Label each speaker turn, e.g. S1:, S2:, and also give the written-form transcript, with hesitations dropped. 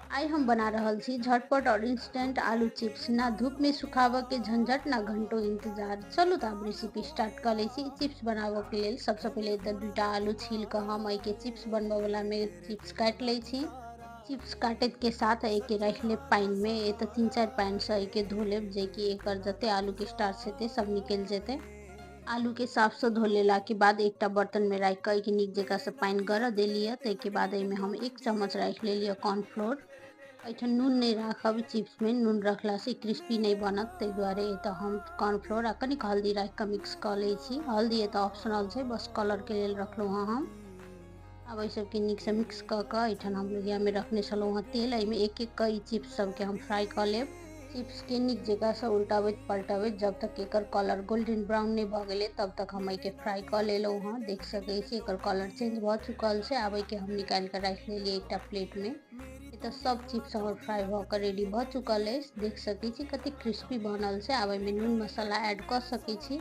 S1: आइ हम बना रहल छी झटपट और इंस्टेंट आलू चिप्स। ना धूप में सुखाबऽ के झंझट, ना घंटों इंतजार। चलू तऽ आब रेसिपी स्टार्ट कऽ लै छी। चिप्स बनाबऽ के लेल सबसँ पहिले तऽ 2टा आलू छील कऽ हम एहिके चिप्स बनबऽ वाला में चिप्स काटि लै छी। चिप्स काटैत के साथ एहिके राखि लेब पानि में। एतऽ 3-4 पानि से एहिके धो लेब, जेकि एकर जते आलू के स्टार्च हेतै सब निकलि जेतै। आलू के साफ से धो लेला के बाद एकटा बर्तन में राखि कऽ एहिके नीक जकाँ से पानि गरऽ देलियै। ताहिके बाद एहिमे हम 1 चम्मच राखि लेलियै कॉर्नफ्लोर। एहिठाम नून नहि राखब, चिप्समे नून रखलासँ क्रिस्पी नहि बनत, ताहि दुआरे एतऽ हम कॉर्नफ्लोर आ कनिक हल्दी राखि कऽ मिक्स कऽ लै छी। हल्दी एतऽ ऑप्शनल छै, बस कलरके लेल रखलहुँ हँ हम। आब एहि सबके नीकसँ मिक्स कऽ कऽ एहिठाम हम लोहियामे रखने छलहुँ हँ तेल। एहिमे एक एक कऽ ई चिप्स सबके हम फ्राई कऽ लेब। चिप्सके नीक जकाँसँ उल्टाबैत पलटाबैत जब तक एकर कलर गोल्डन ब्राउन नहि भऽ गेलै तब तक हम एहिके फ्राई कऽ लेलहुँ हँ। देख सकै छी एकर कलर चेंज भऽ चुकल छै। आब एहिके हम निकालि कऽ राखि लेलियै एकटा प्लेटमे। एतऽ सब चिप्स हमर फ्राई भऽ कऽ रेडी भऽ चुकल अछि। देख सकै छी कतेक क्रिस्पी बनल छै। आब एहिमे नून मसाला ऐड कऽ सकै छी।